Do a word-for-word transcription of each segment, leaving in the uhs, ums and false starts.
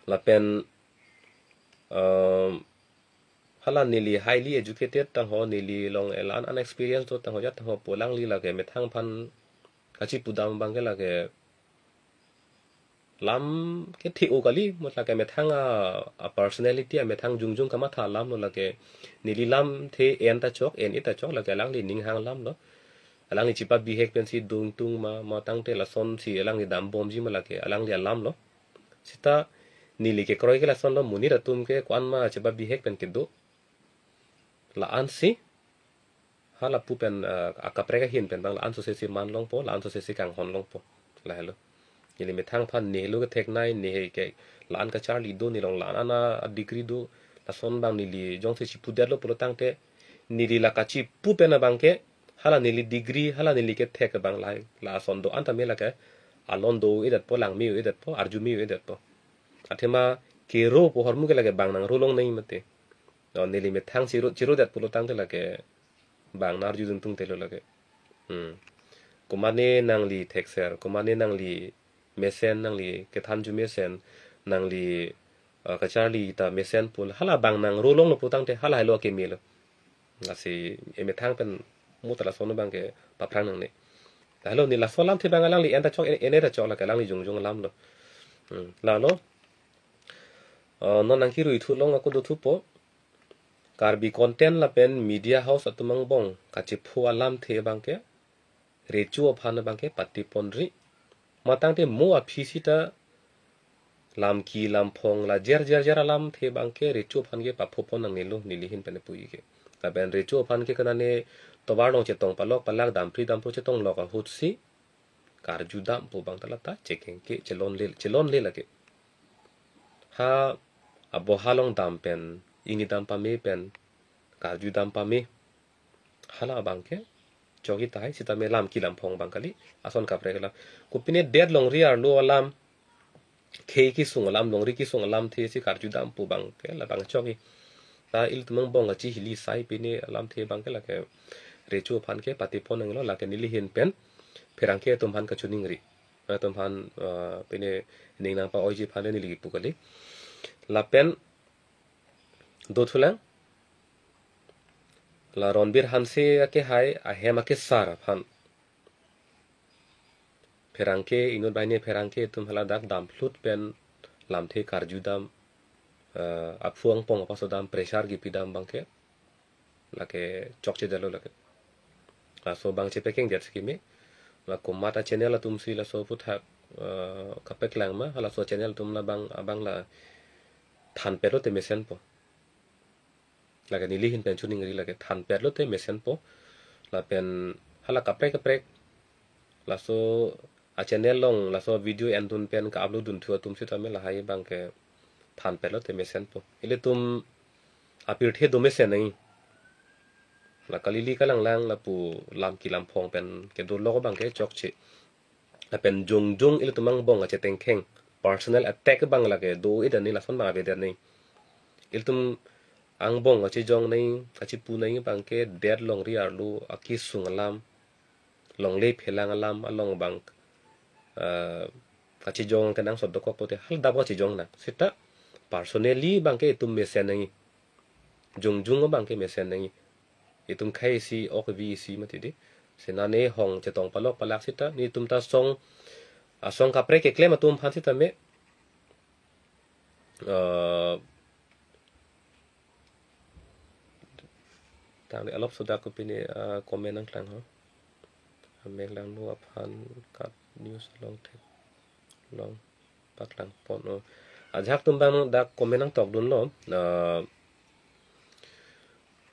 Lapen, um, hala neli highly educated tangho, neli long elan unexperienced do tangho, jat tangho pu alangli lake methang aphan kachipu dam abangke lake lam kethe-o kali, mo lake methang a, a personality a methang jongjong kamatha alam lo lake. Neli lamthe en ta chok, en-e ta chok, lake alangli ninghang alam lo. Alangli chepabihek pensi dungtung ma, ma tangte lasonsi alangli dambomji ma lake alangli alam lo. Seta neli kekroi ke lason lo, monit atum ke ko-an ma chepabihek pen kedo. La-ansi, hala pu pen, ah, akaprek ahin pen abang la-an sose si man longpo, la-an sose si kanghon longpo. Lahelo. Neli methang aphan neli kethek nai, neli ke la-an kacharli do, neli long la-an a degree do, lason abang neli jongsi chepudetlo pulo tangte, neli la kachipu pen abangke, hala neli degree, hala neli kethek abang lahai, lason do-an tame lake, alon do-edetpo, langme-o-edetpo, arjume-o-edetpo. Athema kero pu ahormu ke lake bang nangro longnoi mati. O, neli methang chiro, chirodet pulo tangte lake bang nang-arjudun tungte lo lake. Hmm. Komatne nangli thekser, komatne nangli mesen, nangli kethan arju mesen, nangli, eh, kacharli ta mesen pu, hala bang nangro longlo pulo tangte hala helo akeme lo. Lasi emethang pen mo ta lason abangke paphrang nangne. Lahelo, neli laso lamthe abang alangli en ta chok, en, en-e ta chok, lake alangli jongjong alam lo. Hmm. Lalo, eh, non nangkerui thu long ako do thupo. Karbi content lapen media house atum angbong kachepho alamthe abangke, recho aphan abangke pateponri. Ma tangte mo aphi seta lamki lamphong la jer jer jer alamthe abangke recho aphan ke paphopon nangnelo neli ahin pen pu-i ke. Lapen recho aphan ke konane tovar along chetong palok palak, dampri dampro chetong lok ahutsi karju dam pu abang ta lata chekeng ke chelonle, chelonle lake. Ha aboha along dam pen, ingni dam pame pen, karju dam pame. Hala abangke chokji tahai, sitame lamki lamphong abang kali, ason kaprek alam. Kopine det longri arlo alam, khei kesung alam, longri kesung alamthe si karju dam pu abangke labang chokji. Ta ilitum angbong kachihili sai pine alamthe abangke lake recho aphan ke patepon nanglo, lake neli ahin pen pherangke atum aphan kachiningri. Atum aphan, eh, pine ning nangpa-oiji aphan neli kipu kali. Lapen do thulang, la Ronbir Hanse akehai ahem akesar aphan pherangke, inut banghini pherangke atum hala dak damphlut pen lamthe karju dam, eh, aphu angpong apaso dam, pressure kipi dam abangke lake chokchedetlo lake. Laso abang chepekengdet si keme. La komat a channel atumsi laso aphuthak, eh, kapeklang ma, halaso channel atum labang abang la thanpetlo te mesenpo. Lake neli ahin pen chiningri lake thanpetlo te mesenpo. Lapen hala kaprek kaprek laso a channel along laso video endun pen ka-upload dunthu atum sitame lahai abangke thanpetlo te mesenpo. Ilitum apirthe do mesen nangji. La kalili kalanglang lapu lamki lamphong pen kedo lok abangke chokche. Lapen jongjong ilitum angbong kachetengkheng, personal attack abang lake do-edet nangji, lason abang avedet nangji. Ilitum angbong kachejong nangji, kachepu nangji abangke det longri arlo akesung alam, longle phelang alam along abang, eh, kachejong kenangsot dokok pote haladak kachejong nang. Seta personally abangke itum mesen nangji. Jongjong abangke mesen nangji. Itum khei isi, ok vi isi mati di. Sena ne hong chetong palok palak seta, netum ta song, asong kaprek keklem atum aphan sitame, eh, tangte alop sodak kopine, eh, comment nangklang ho. Amek langno aphan kat news along theklong paklangpon o. Ajahak atum abang dak comment nangtokdunlo. Eh,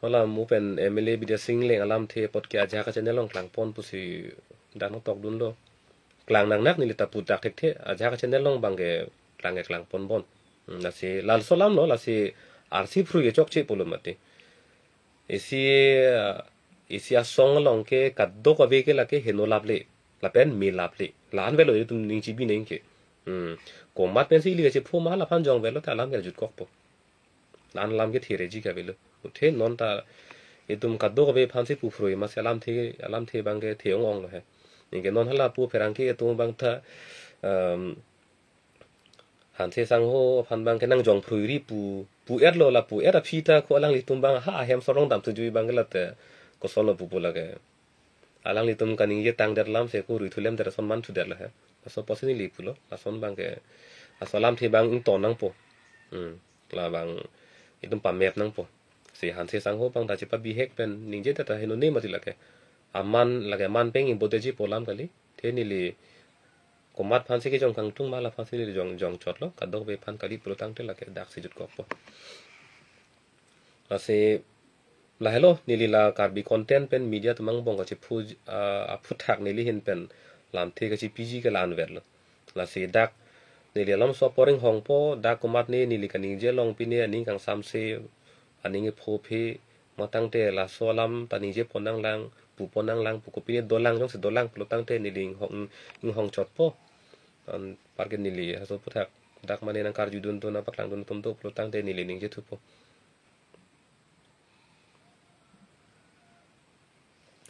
hala mo pen M L A Bidya Sing Engleng alamthe apot ke ajahak a channel along klangpon pusi dak nangtokdunlo. Klang nangnak neli ta pudak thekthe, ajahak a channel along abangke klang ke klangpon bon. Hmm, lasi laso alamlo, lasi arsi phrui ke chokche pulo mati. Isi, eh, isi asong along ke kadokave ke lake heno laple, lapen me laple. La-an avelo itum ning chibi nangji ke. Hmm. Komat pensi ili kachepho ma, laphan jong avelo ta alam ke jutkokpo. La-an alam kethe reji ke avelo. Athe non ta itum kadokave aphansi pu phrui ma, si alamthe, alamthe abangke the ong-onglo he. Anke non hala pu pherangke atum abang ta, um, Hanse Sangho aphan abang ke nangjong phruiri pu, pu-etlo, la pu-et aphi ta ko alanglitum abang ha ahem sorong dam sujui abang ke late kosonlo pupo lake. Alanglitum kaningje tangdet alam si ko rui thulem det ason man thudet lo he. Laso apotsi neli pulo, lason abang ke, laso alamthe abang ington nangpo. Hmm. La abang itum pamep nangpo. Si Hanse Sangho abang ta chepabihek pen ningjedet ta heno ne mati lake. Aman lake aman pen ingbodeji pu alam kali. The neli komat aphansi kejong kangtung ma la aphansi neli jong, jongchotlo, kadokave aphan kali pulo tangte lake daksi jutkokpo. Lasi lahelo neli la Karbi content pen media atum angbong kachephu, ah, aphuthak neli ahin pen lamthe kachepiji ke la-anvetlo. Lasi dak neli alam so poring hongpo, dak komatne neli kaningje along pine aning kangsamse, aning epho phe, matangte laso alam ta ningje pon nanglang, pu pon nanglang, pu kopine dolang, jongsi dolang pulo tangte neli inghong, inghongchotpo. Anparke neli laso aphuthak dak mane nangkarjudun atum, nangpaklangdun atum do pulo tangte neli ningje thupo.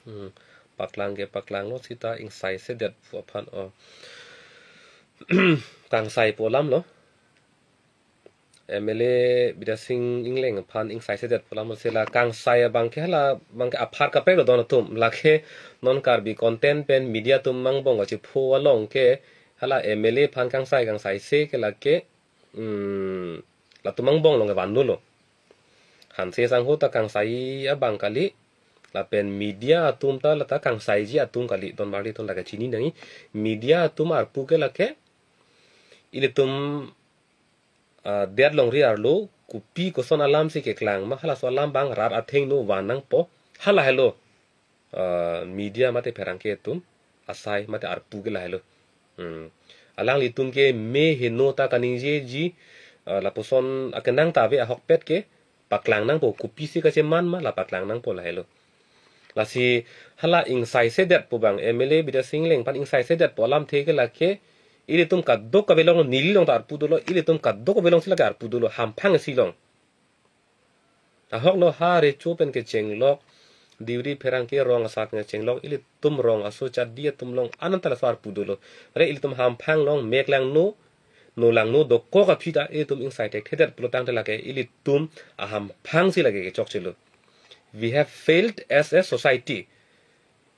Hmm. Paklang ke paklanglo seta ingsai sedet pu aphan, oh. Kangsai pu alamlo. M L A Bidya Sing Engleng aphan ingsai sedet pu alamlo, si la kangsai abang ke hala abang ke aphar kaprek lo don atum. Lake non Karbi content pen media atum angbong kachepho along ke hala M L A aphan kangsai kangsai se ke lake, hmm, latum angbong along ke vandulo. Hanse Sangho ta kangsai abang kali, lapen media atum ta la ta kangsaiji atum kali, don marli atum lake chini nangji. Media atum arpu ke lake ilitum, ah, det longri arlo kopi koson alamsi keklang ma, halaso alam abang rat athengno van nangpo. Hala helo, ah, media mate pherangke atum asai mate arpu ke lahelo. Hmm. Alanglitum ke me heno ta kaningjeji, ah, lapuson akenang ta ave ahokpet ke paklang nangpo, kopisi kacheman ma la paklang nangpo lahelo. Lasi hala ingsai sedet pu abang M L A Bidya Sing Engleng aphan ingsai sedet pu alamthe ke lake ilitum kadokave along, neli along ta arpu dolo, ilitum kadokave alongsi lake arpu dolo, hamphang isi along. Ahoklo ha recho pen kechenglok, Deuri pherangke rong asar pen kechenglok, ilitum rong aso chadi atum along ananta laso arpu dolo. Re ilitum hamphang along meklangno, nolangno dokok aphi ta ilitum ingsai thekthedet pulo tangte lake ilitum ahamphangsi lake kechokchelo. We have failed as a society.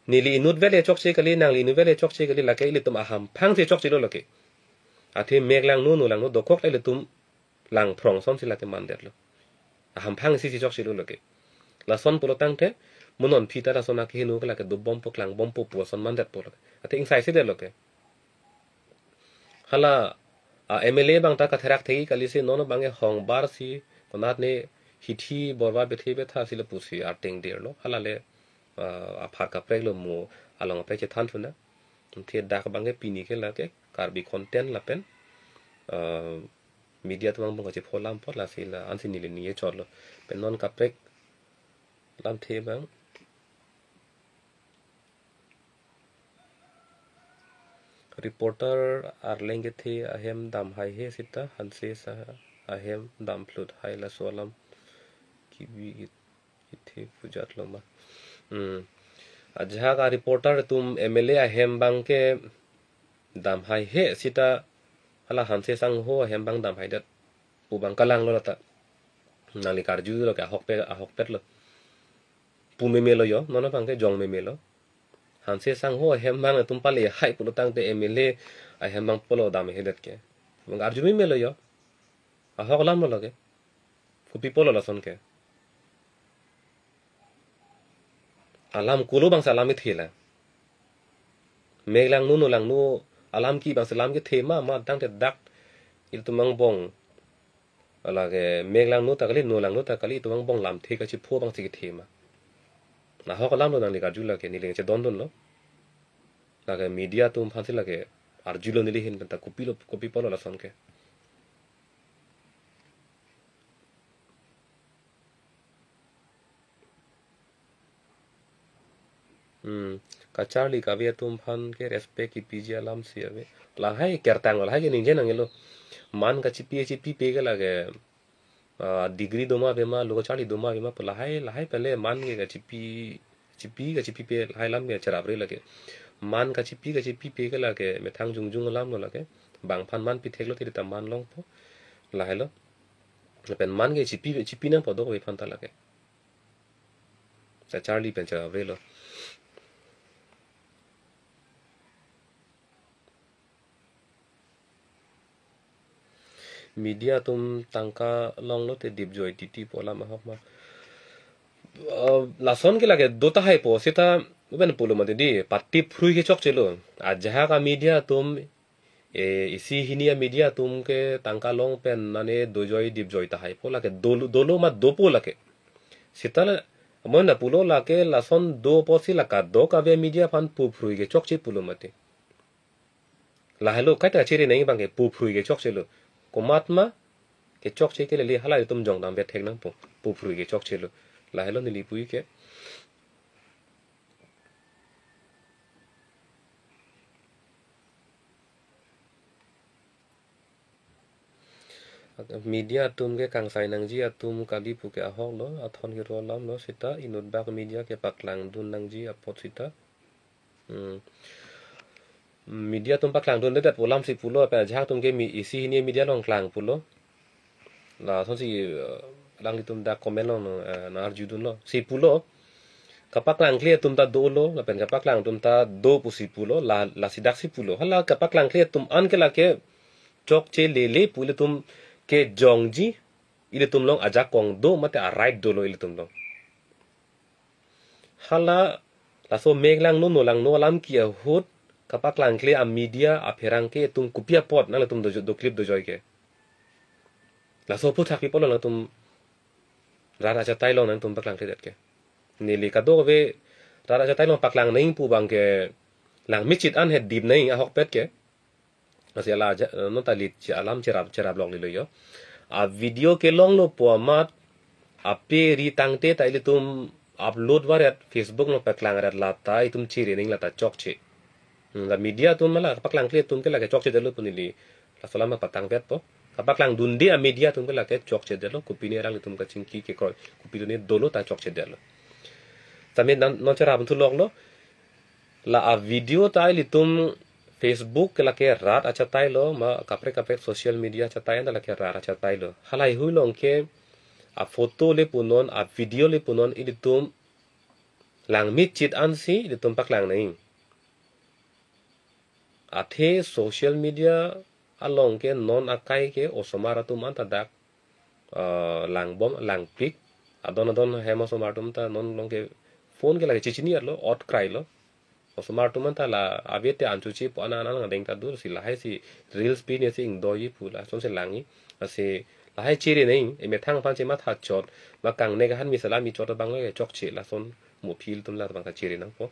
Neli inutvet le chokche kali, nangli inutvet le chokche kali, lake ilitum ahamphangsi chokchelo lake. Athe meklangno, nolangno dokok ta ilitum langphrong asonsi lake mandetlo. Ahamphang isi si chokchelo lake. Lason pulo tangte, mo non aphi ta lason akeheno ke lake dobompo klangbompo pu ason mandetpo lake. Athe ingsai sedetlo ke. Hala, ah, M L A abang ta katherak thekji kali si non abang ke hongbar si, konatne hithi borba bethe betha si lapusi arteng derlo. Hala le, ah, aphar kaprek lo, mo along kaprek chethan thunang. Athe dak abang ke pini ke lake Karbi content lapen, ah, media atum angbong kachepho alam apot lasi la ansi neli ningje chotlo. Pen non kaprek lamthe abang. Reporter arleng kethe ahem dam haihe seta Hanse Sangho ahem dam phlut hai, laso alam kibi kethe pujat lo ma. Hmm. Ajahak a-reporter atum M L A ahem abang ke dam haihe seta hala Hanse Sangho ahem abang dam haidet pu abang kalanglo lata. Nangli karjulo ke ahokpet, ahokpetlo. Pu memelo yo, non abang ke jong memelo. Hanse Sangho ahem abang atum pale hai pulo tangte M L A ahem abang pulo dam hedet ke. Abang arju memelo yo. Ahok alamlo lake. Kopi pulo lason ke. Alam kolo abangsi alam kethe la. Meklangno, nolangno alam ke abangsi alam kethe ma, matangte dak ilitum angbong lake meklangno ta kali, nolangno ta kali, itum angbong lamthe kachepho abangsi kethe ma. Ahok alamlo nangli karju lake, neli chedondunlo. Lake media atum aphansi lake arjulo neli ahin pen ta kopilo, kopi pulo lason ke. Hmm. Kacharli kave atum aphan ke respect kipiji alamsi ave. Lahai kertang lahai ke ningje nangjilo. Man kachipi chipipe ke lake, ah, degree doma avema, lo kacharli doma avema pu lahai, lahai pen le man ke kachipi, chipi kachipipe lahai alam ke cherapre lake. Man kachipi kachipipe ke lake methang jongjong alamlo lake. Bang aphan man pitheklo, tiri ta man longpo. Lahelo. Pen man ke chipi, chipi nangpo dokave aphan ta lake. Ta charli pen cha avelo. Media atum tangka longlo te dipjoi titi pu alam ahok ma. Ah, lason ke lake do tahai po seta, uben pulo mati di, pati phrui ke chokchelo. Ajahak a media atum, eh, isi hini a media atum ke tangka long pen nane dojoi dipjoi tahai po lake, dolo, dolo ma dopo lake. Seta la, mo na pulo lake lason do apotsi la kadokave media aphan pu phrui ke chokche pulo mati. Lahelo kaita chere nangji abang ke pu phrui ke chokchelo. Komat ma ke chokche ke lele, hala itum jong dam bethek nangpo, pu phrui ke chokchelo. Lahelo neli pu ke. Media atum ke kangsai nangji atum kali pu ke ahok lo, athon kiro alam lo, seta inut bak media ke paklangdun nangji apot seta. Hmm. Media atum paklangdundedet pu alam si pulo, pen ajahak atum ke mi isi hini media along klang pulo. Lasonsi, eh, alanglitum dak comment along, eh, nang-arjudunlo. Si pulo. Kapaklangkle atum ta dolo, lapen kapaklang atum ta do pusi pulo, la, lasi daksi pulo. Hala kapaklangkle atum an ke lake chokche lele pu ilitum kejongji, ilitum along ajakong do mate a right dolo ilitum along. Hala laso mek langno, no langno alam ke ahut kapaklangkle a media apherangke atum kopi apot nanglitum do, do clip dojoi ke. Laso aphuthak pi pulo nangtum rat achatai along nangtum paklangkledet ke. Neli kadokave rat achatai along paklang nangji pu abang ke langmechit an he dip nangji ahokpet ke. Lasi ala aja, non ta lit chi alam cherap, cherap lok lilo yo. A video kelonglo pu amat, ape ri tangte ta ilitum upload varet, Facebook along paklangret lata, itum chere nangji lata chokche. Hmm, la media atum la paklangkle atum ke lake chokchedetlo pu neli laso alam patangpetpo. Kapaklangdunde a media atum ke lake chokchedetlo, kopine alanglitum kachingki kekroi, kopine dolo ta chokchedetlo. Tame non, non cherap thu loklo. La a video ta ilitum Facebook ke lake rat achatai lo, ma kaprek kaprek social media achatai an ta lake rat achatai lo. Halahei hui along ke a photo le punon, a video le punon ilitum langmechit ansi ilitum paklang nangji. Athe social media along ke non akai ke osomar atum an ta dak, eh, langbom, langpik. Adon adon hem osomar atum ta non along ke phone ke lake chechini arlo, ot krailo. Osomar atum an ta la ave te anchuche pu anan anan adeng ta dur si lahai si reels pi ne si ingdoji pu lasonsi langji. Lasi lahai chere nangji, emethang aphan chematha chot, ma kangnek ahan mi sala mi chot abang lake chokche, lason mo phil atum la abang ta chere nangpo.